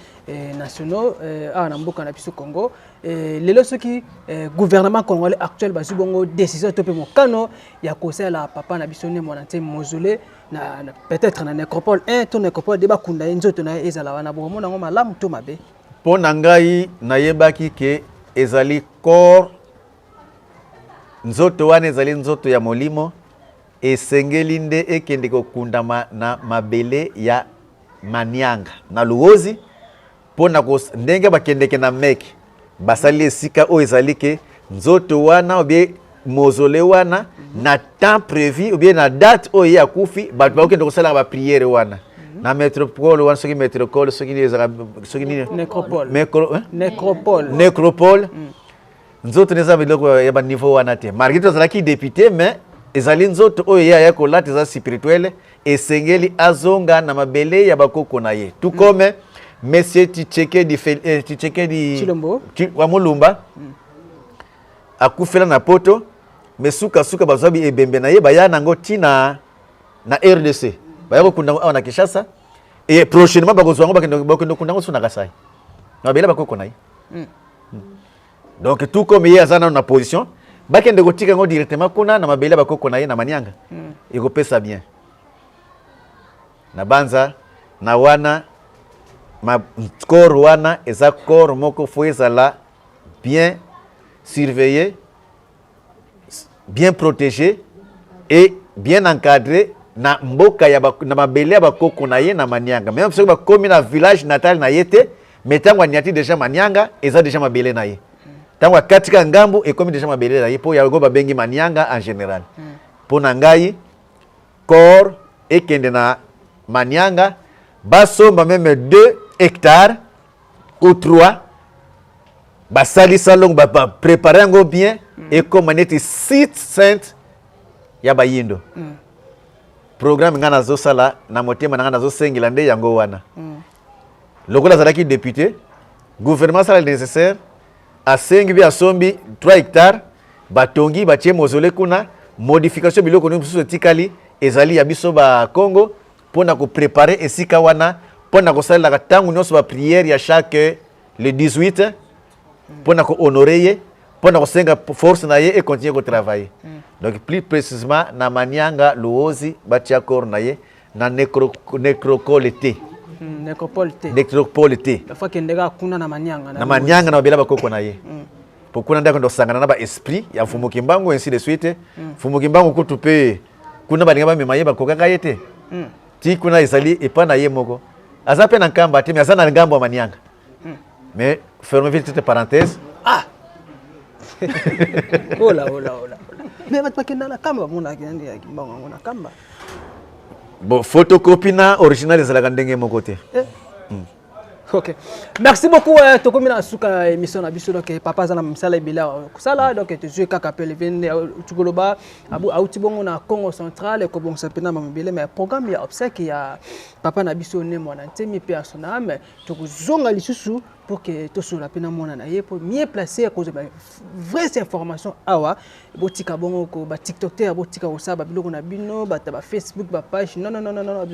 nationaux awa na mboka na biso Congo. Lelo soki gouvernement congolais actuel bazwi bongo décision to mpe mokano ya kosalela papa na biso Ne Mwana Nsemi mausolée na peut-être na nécropole 1 to nécropole 2, bakunda ye, nzoto na ye ezala wana, bokomona yango malamu to mabe? Mpo na ngai, nayebaki ke ezali corps, nzoto wana ezali nzoto ya molimo. Esengeli nde ekende kokundama na mabele ya Manianga na Luozi, mpo na ndenge bakendeke na Meke, basali esika oyo ezali ke nzoto wana obie mausolée wana, na temps prévu ou bien na date oyo ye akufi, bato bakokende kosalaka baprière wana na métropole wana, soki métropole, soki nini ezalaka, soki nini. Nécropole. Hein? Nécropole. Nécropole. Nzoto eza biloko ya baniveau wana te. Malgré to azalaki député, mais ezali nzoto oyo ye aya kolata, eza spirituel. Esengeli azonga na mabele ya bakoko na ye, tout comme monsieur Tshisekedi, Tshisekedi Tshilombo. Wa Mulumba akufela na Poto, mais sukasuka bazwa ebembe na ye, baya nango ntina na RDC, baya kokunda yango awa na Kinshasa. Et prochainement bakozwa yango, bakende kokunda yango so na Kasai, na mabele ya bakoko na ye. Donc tout comme ye aza nano na position, bakende kotika yango directement kuna na mabele ya bakoko na ye na Manianga, ekopesa bien na banza na wana. Ma corps wana eza corps moko fo ezala bien surveillé, bien protégé et bien encadré na mboka ya na mabele ya bakoko na ye na Manianga. Même soki bakomi na village natal na ye te, mais ntango aniati déjà Manianga, eza déjà mabele na ye. Ntango akatika ngambu, ekomi déjà mabele na ye, mpo yango babengi Manianga en général. Mpo na ngai, corps ekende na Manianga, basomba même 2 hectares ou 3, basalisa longo, baprépare yango bien, ekóma neti site sainte ya bayindo. Programme ngai nazosala na motema na ngai, nazosengela nde yango wana. Lokola azalaki député, gouvernement asala le nécessaire, asengi mpe asombi 3 hectares, batongi, batie mausolée kuna, modification biloko nini mosusu etikali ezali ya biso bakongo, mpona koprépare esika wana mpona kosalelaka ntango nyonso baprière ya chaque le 18, mpona kohonore ye, mpona kosenga force na ye econtinue kotravailler. Donc plus précisément na Manianga Luozi, batia corps na ye na nécropole te. Nécropole te. Nécropole te. Faut akende kaka kuna na Manianga. Na Manianga, na mabele bakoko na ye, po kuna nde akende kosangana na baesprit ya Mfumu Kimbangu, ainsi de suite. Mfumu Kimbangu kutu mpe kuna balinga bamema ye, bakokaka ye te. Ti kuna ezali epa na ye moko, aza mpe na nkamba te, mais aza na ngambo ya Manianga. Mais ferme vite toute parenthèse. Ah. Ola ola ola. Mais bato bakenda na kamba bamonaka nde ya Kimbangu yango na kamba. Bon, photocopie na original ezalaka ndenge moko te. Eh. Ok, merci beaucoup. Tokomi na suka émission na biso. Donc papa aza na misala ebele kosala. Donc tozwi kaka pe levende tukoloba abu auti bongo na Congo central ekobongisa mpena mamobele, mais programme ya obsèque ya papa na biso Ne Mwana Nsemi, mpe ya son âme, tokozonga lisusu pour que tosola mpe na mwana na ye pour mieux placer kozwa ba vraies information. Awa botika bongo ko ba tiktokter, botika kosala babiloko na bino, bato ba Facebook, ba page. Non, non, non, non, non,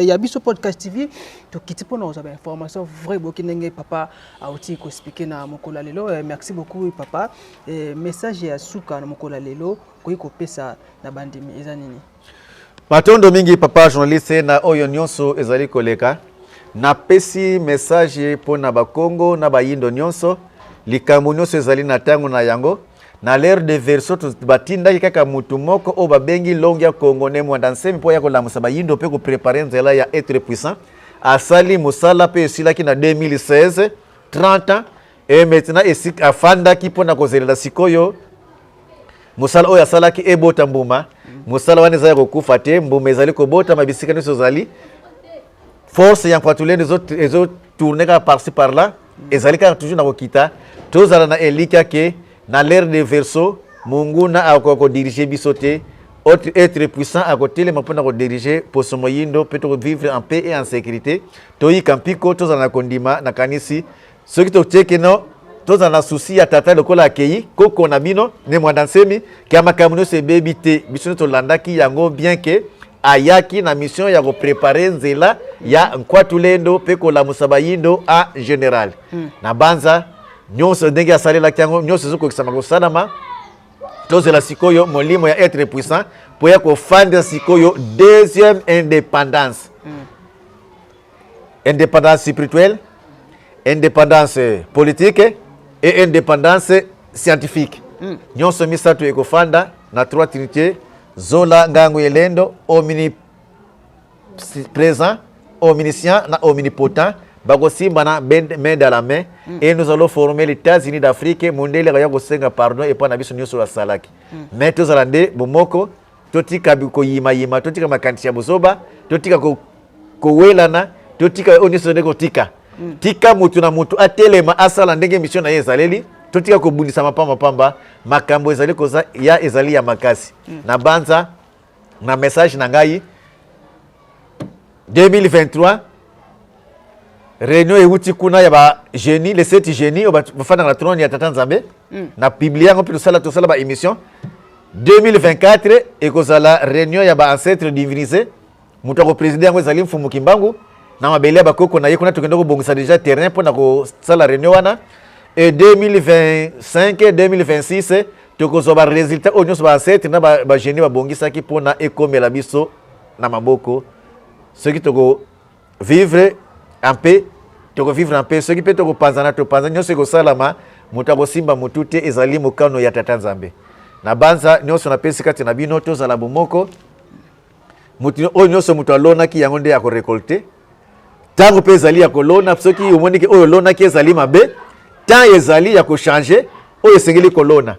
ya biso podcast TV, tokiti mpona kozwa bainformation vrai. Boki ndenge papa auti koexpliquer na mokolo ya lelo. Merci beaucoup, papa. Message ya suka na mokolo ya lelo koki kopesa na bandimi eza nini? Matondo mingi, papa journaliste. Na oyo nyonso ezali koleka, napesi message mpo na Bakongo na Bayindo nyonso: likambo nyonso ezali na ntango na yango. Na l'ère de Verseau, batindaki kaka mutu moko oyo babengi Longi ya Kongo, Ne Mwanda Nsemi, mpo ya kolamusa Bayindo mpe kopréparer nzela ya être puissant. Asali mosala mpe esilaki na 2016, 30 ans. Et maintenant esika afandaki mpona kozelela sikoyo mosala oyo asalaki ebota mbuma. Mosala wana eza ya kokufa te, mbuma ezali kobotama bisika nyonso. Ezali force ya Nkwatulendo ezotourner kaka par-ci par-là, ezali kaka toujours na kokita. Tozala na elikya ke na l'ère de Verseau, monguna akoka kodiriger biso te. Autre être puissant akotelema mpona kodiriger poso moyindo mpe tokovivre en paix et en sécurité. Toyika mpiko, tozala na kondima. Nakanisi soki totieke no, tozala na souci ya tata lokola akei, koko na bino Ne Mwanda Nsemi, ke ya makambo nyonso ebebi te. Biso nyonso tolandaki yango bien ke ayaki na mission ya kopréparer nzela ya Nkwatulendo mpe kolamusa Bayindo en général. Na banza nyonso ndenge asalelaki yango, nyonso ezokokisama kosalama. Tozela sikoyo molimo ya être puissant mpo ya kofanda sikoyo deuxième indépendance. Indépendance spirituelle, indépendance politique et indépendance scientifique. Nyonso misato ekofanda na trois trinité: Zola Ngango Elendo, omniprésent, omniscient na omnipotent, bakosimbana main dans la main. Et nous allons former les États-Unis d'Afrique. Mondele akaya kosenga pardon epai na biso nyonso asalaki. Mais tozala nde bomoko, totika koyimayima, totika makanisi ya bozoba, totika kowelana, totika oyo nyonso nde kotika. Tika mutu na mutu atelema, asala ndenge mission na ye ezaleli. Totika kobundisama pambapamba. Makambo ezali koza ya ezali ya makasi. Na banza na message na ngai, 2023 réunion euti kuna ya bagénie, les sept génie oyo bafandaka na trône ya tata Nzambe. Na publier yango mpe tosala baémission. 2024 ekozala réunion ya baancêtre divinisé. Moto akoprésider yango ezali Mfumu Kimbangu na mabele ya bakoko na ye. Kuna tokende kobongisa déjà terrain mpona kosala réunion wana. Et 2025, 2026 tokozwa barésultat oyo nyonso baancêtre na bagénie babongisaki mpona ekomela biso na maboko. Soki tokovivre en paix, tokovivre en paix. Soki mpe tokopanzana, topanza. Nyonso ekosalama, moto akosimba motu te. Ezali mokano ya tata Nzambe. Na banza nyonso napesi kati na bino, tozala bomoko. Moto oyo nyonso moto alonaki, yango nde akorécolter. Ntango mpe ezali ya kolona, soki omoniki oyo olonaki ezali mabe, temps ezali ya kochanger oyo esengeli kolona.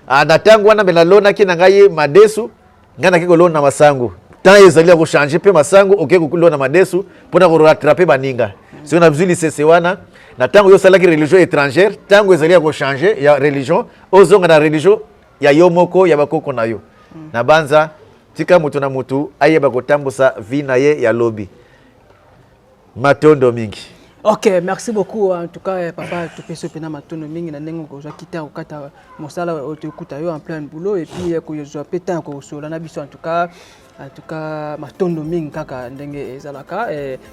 Ah, na ntango wana mbe nalonaki na ngai madesu, ngai naki kolona masango. Temps ezali ya kochanger mpe masango, oke kolona madesu mpona korattraper baninga. Soki nazwi lisese wana, na ntango yo osalaki religion étrangère, ntango ezali ya kochanger ya religion, ozonga na religion ya yo moko ya bakoko na yo. Na banza tika motu na motu ayeba kotambusa vie na ye ya lobi. Matondo mingi. Ok, merci beaucoup en tout cas, papa. Topesi mpenza matondo mingi na ndenge okozwaki te kokata mosala oyo tokuta yo en plein boulot et puis kozwa mpe temps kosola na biso. En tout cas, matondo mingi kaka ndenge ezalaka.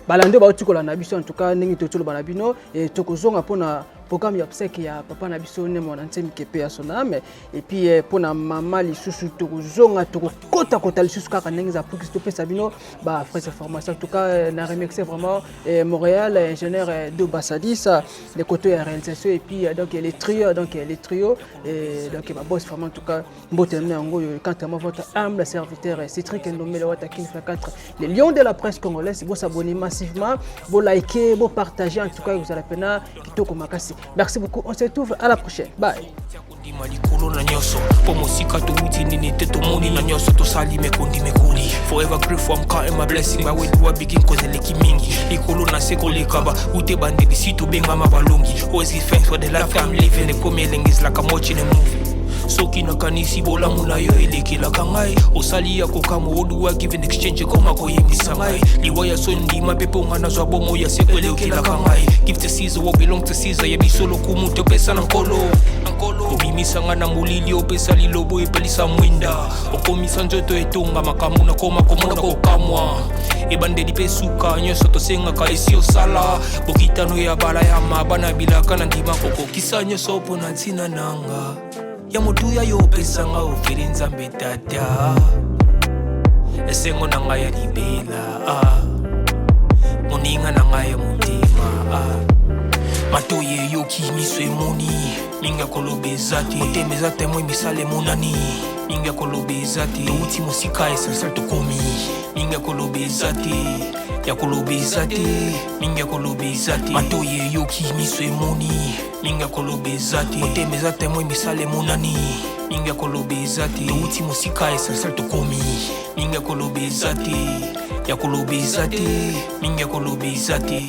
Balandi oyo bauti kolanda na biso, en tout cas ndenge toti oloba na bino, tokozonga mpona programme ya obsèque ya papa na biso Ne Mwana Nsemi, que paix à son âme. Et puis mpona mama lisusu tokozonga, tokokotakota lisusu kaka ndenge eza pour topesa bino bafrais information. En tout cas, na remercier vraiment Montréal, ingénieur de Bassadis, les côtés ya réalisation, et puis donc les trios, donc les trios et donc ma boss vraiment. En tout cas, mbote na yango oyo. Quant à moi, votre humble serviteur Cédric Ndomele Wata Kin 4, les lions de la presse congolaise. Bo s'abonner massivement, bo liker, bo partager. En tout cas, vous allez pena kitoko makasi. Merci beaucoup, on se retrouve à la prochaine. Bye. Ndima likolo na nyonso mpo mosika towuti nini te tomoni na nyonso tosali mekondi mekoli. Forever grateful, I'm counting my blessing. By where do I begin? Cause eleki mingi likolo na se koleka ba ute bandeli si tobengama balongi. Always give thanks for the life I'm living. Ekomi elengi, is like I'm watching a movie. Soki nakanisi bolamu na yo elekelaka ngai, osali ya kokamwa. What do I give in exchange? Ekoma koyembisa ngai liwa ya soni, ndima mpe mpo nga nazwa bomo ya seko elekelaka ngai. Give to Caesar what belong to Caesar. Ya biso lokumu topesa na Nkolo. Obimisa nga na molili, opesa lilobo, epelisa mwinda, okomisa nzoto etonga makambo nakoma komona kokamwa. Ebandeli mpe suka, nyonso tosengaka esi osala. Bokitano ya bala ya mabana bilaka na ndima kokokisa nyonso mpo na ntina nanga ya motuya yo opesanga ofeli. Nzambe Tata, esengo na ngai ya libela, ah. Moninga na ngai ya motema, ah. Matoi eyoki, miso emoni, mingi ya koloba eza te. Motema eza témoin, misala emonani, mingi ya koloba eza te. Touti mosika, essentiel tokomi, mingi ya koloba eza te, ya koloba eza te, mingi ya koloba eza te. Matoi eyoki, miso emoni, mingi ya koloba eza te. Motema eza témoin, misala emonani, mingi ya koloba eza te. Touti mosika, essentiel tokomi, mingi ya koloba eza te, ya koloba eza te, mingi ya koloba eza te.